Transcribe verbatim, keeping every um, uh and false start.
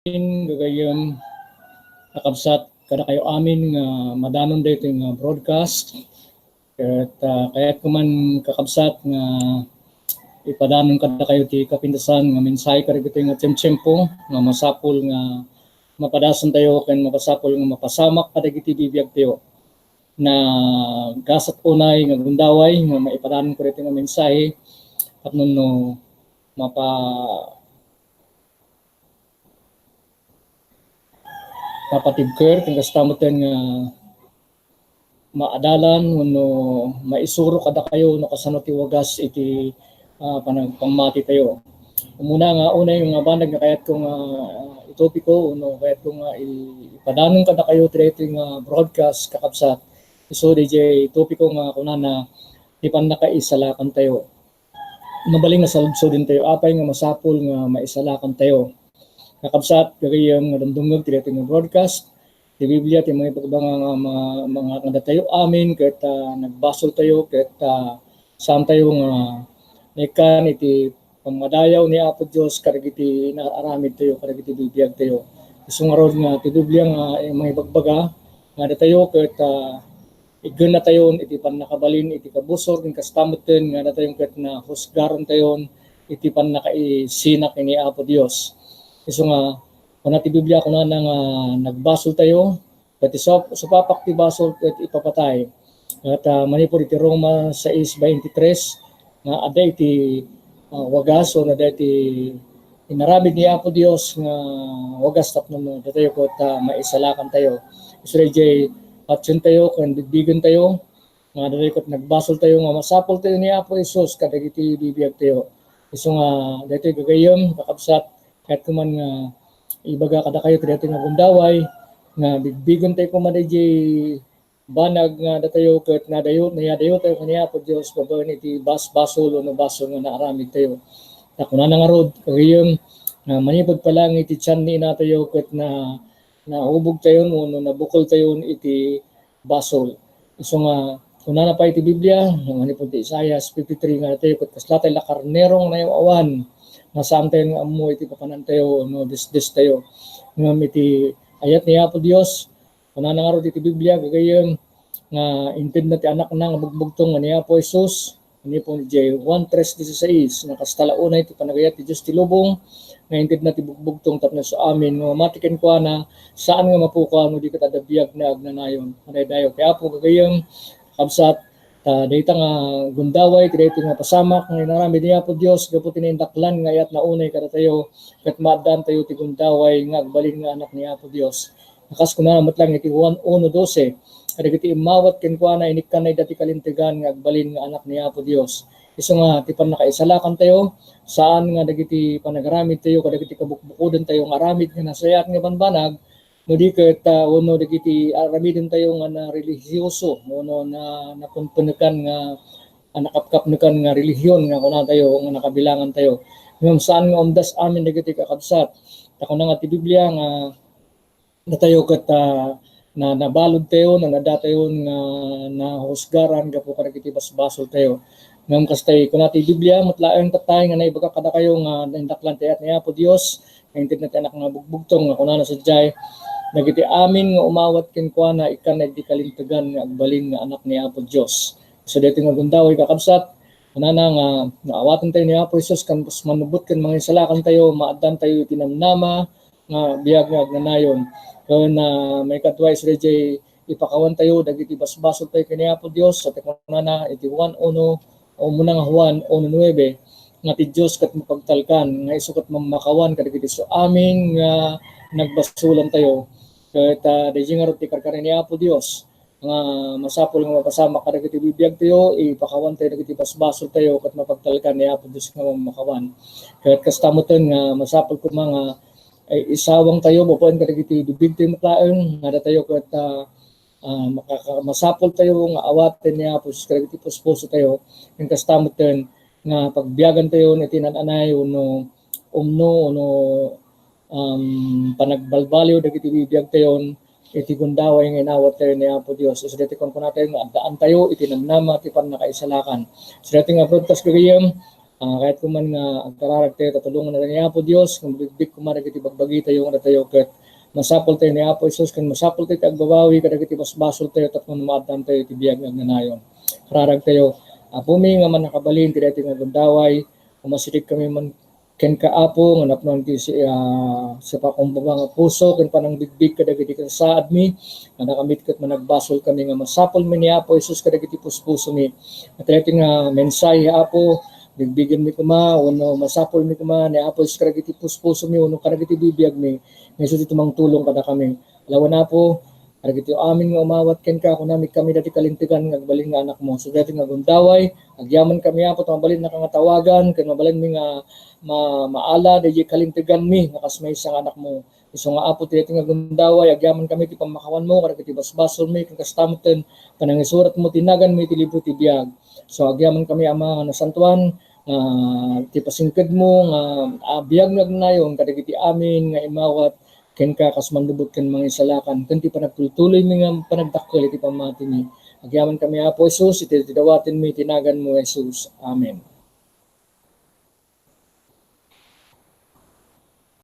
gagayyem, kakabsat, kadakayo amin nga madanon daytoy nga broadcast. Ket, ah, kayatko man, kakabsat, nga ipadanon kadakayo ti kapintasan nga mensahe kadagitoy nga tiemtiempo nga masapul nga mapadasantayo ken mapasapul nga mapasamak kadagiti bibiagtayo. Nagasat unay nga gundaway nga maipadanonko daytoy nga mensahe tapno no mapa-, mapatibker ken kasta metten nga maadalan wenno maisuro kadakayo no kasano ti wagas iti, ah, panag-, pammatitayo. Umuna nga, unay nga banag nga kayatko nga, ah, itopiko wenno kayatko nga i-, ipadanon kadakayo ti daytoy nga broadcast, kakabsat. Isu dayjay topiko nga kunana, ti pannakaisalakantayo. Mabalin nga saludsodentayo, apay nga masapul nga maisalakantayo? Kakabsat, gagayyem nga dumdumngeg ti daytoy nga broadcast, ti Biblia ti mangipagbaga nga ma-, nga, nga datayo amin ket, ah, nagbasoltayo ket, ah, saantayo nga naikkan iti pammadayaw ni Apo Dios kadagiti naaramidtayo, kadagiti bibiagtayo. Isu ngarud nga ti Biblia nga, eh, mangibagbaga nga datayo ket, ah, iggennatayon iti pannakabalin iti kabusor, ken kasta metten nga datayon ket nahusgarantayon iti pannakaisina ken ni Apo Dios. Isu nga, kuna ti Biblia, kunana nga nagbasoltayo, ket ti sup-, supapak ti basol ket ipapatay. Ket, ah, manipud iti Roma sais veintitres, nga adda iti, ah, wagas, wenno adda iti inaramid ni Apo Dios nga wagas tapno datayo ket, ah, maisalakantayo. Isu dayjay patientayo ken bigbigentayo nga datayo ket nagbasoltayo nga masapultayo ni Apo Jesus kadagiti bibiagtayo. Isu nga daytoy gagayyem, kakabsat, kayatko man nga ibaga kadakayo ti daytoy nga gundaway nga bigbigentayo koma dayjay banag nga datayo ket nadayo-, nayadayotayo ken ni Apo Dios babaen iti bas-, basol wenno basol nga naaramidtayo. Ta kunana ngarud, gagayyem, nga manipud pa laeng iti tian ni inatayo ket na-, naubogtayon wenno nabukeltayon iti basol. Isu nga, kunana pay ti Biblia, nga manipud ti Isaias fifty-three nga datayo ket kasla tay la karnero nga nayaw-awan, nga saantayo nga ammo iti papanantayo wenno desdestayo. Ngem iti ayat ni Apo Dios, kunana ngarud iti Biblia, gagayyem, nga intedna ti Anakna nga bugbugtong nga ni Apo Jesus, manipud idiay Juan tres dieciséis, nga kasta la unay ti panagayat ti Dios ti lubong, nga intedna ti bugbugtong tapno isu amin nga mamati kenkuana, saan nga mapukaw no di ket adda biag nga agnanayon. Madaydayaw ti Apo, gagayyem, kabsat, ta dayta nga gundaway, ti daytoy nga pasamak nga inaramid ni Apo Dios gapu ti naindaklan nga ayatna unay kadatayo, ket maaddaantayo ti gundaway nga agbalin nga anak ni Apo Dios. Kas kunana met laeng iti Juan uno doce, kadagiti immawat kenkuana, inikkanna ida ti kalintegan nga agbalin nga anak ni Apo Dios. Isu nga ti pannakaisalakantayo, saan nga dagiti panagaramidtayo kadagiti kabukbukodantayo nga aramid nga nasayaat nga banbanag, no di ket, ah, wenno dagiti aramidentayo nga narelihiyoso, wenno na-, napunpunekan nga, ah, nakapkapnekan nga relihiyon nga kunatayo nga nakabilangantayo. Ngem saan nga umdas amin dagiti kakabsat. Ta kuna nga ti Biblia nga datayo ket, ah, na-, nabaludtayo, nadatayon nga nahusgaran gapu kadagiti basbasoltayo. Ngem kastay kuna ti Biblia, met laeng tattay nga naibaga kadakayo nga naindaklan ti ayat ni Apo Dios, nga intedna ti Anak nga bugbugtong, nga kunana sadiay, dagiti amin nga umawat kenkuana, ikkanna iti kalintegan nga agbalin nga anak ni Apo Dios. So, daytoy nga gundaway, kakabsat, kunana nga, nga awatentayo ni Apo Jesus, ken kas-, mannubbot ken mangisalakantayo, maaddantayo iti namnama, nga biag nga agnanayon. Ken, ah, maikadua, isu dayjay ipakawantayo dagiti basbasoltayo ken ni Apo Dios, sa ti kunana iti Juan uno, o umuna nga Juan uno nuebe, nga ti Dios ket mapagtalkan, nga isu ket mammakawan kadagiti isu amin nga nagbasolantayo. Ket, ah, dayjay ngarud ti karkari ni Apo Dios. Nga masapul nga mapasamak kadagiti bibiagtayo, ipakawantayo dagiti basbasoltayo, ket mapagtalkan ni Apo Dios nga mammakawan. Ket kasta metten nga masapul koma nga, eh, isawangtayo babaen kadagiti bibigtayo met laeng, nga datayo ket, ah, ah, makaka-, masapultayo nga awaten ni Apo Jesus kadagiti puspusotayo. Ken kasta metten nga pagbiagantayon iti nan-anay wenno umno wenno, um, panagbalbaliw dagiti bibiagtayon iti gundaway nga inawat tayo ni Apo Dios. Isu daytoy kunkunatayo nga addaan tayo iti namnama ti pannakaisalakan. Isu daytoy nga broadcast gagayyem, Ah, kayatko man nga agkararagtayo, tatulongantayo ni Apo Dios, nga mabigbig koma dagiti bagbagitayo nga datayo ket masapultayo ni Apo Jesus, ken masapultayo ti agbabawi kadagiti basbasoltayo tapno maaddantayo iti biag nga agnanayon. Kararagtayo, Apomi nga mannakabalin ti daytoy nga gundaway, umasidegkami man kenka, Apo, nga napnoan ti si, ah, sipakumbaba nga puso ken panangbigbig kadagiti kasasaadmi, nga nakamit ket managbasolkami nga masapulmi ni Apo Jesus kadagiti puspusomi. Ket daytoy nga mensahe, Apo, bigbigenmi koma, wenno masapulmi koma ni Apo Jesus kadagiti puspusomi wenno kadagiti bibiagmi, nga isu ti tumangtulong kadakami. Lawen, Apo, kadagiti amin nga umawat kenka, kunami kami dati kalintegan nga agbalin nga anakmo. So, daytoy nga gundaway, agyamankami, Apo, ta mabalinnaka nga tawagan, ken mabalinmi nga ma-, maala daydi kalinteganmi nga kas maysa nga anakmo. Isu nga, Apo, ti daytoy nga gundaway, agyamankami ti pammakawanmo kadagiti basbasolmi, ken kasta met ti panangisuratmo ti naganmi iti libro ti biag. So, agyamankami, Ama nga nasantoan, nga ti pasingkedmo nga, ah, biag nga agnayon kadagiti amin nga imawat kenka kas manlubot ken mangisalakan, ken ti panagtultuloymi nga panagdakkel iti pammatimi. Agyamankami, Apo Jesus, iti, iti dawatenmi ti naganmo, Jesus. Amen.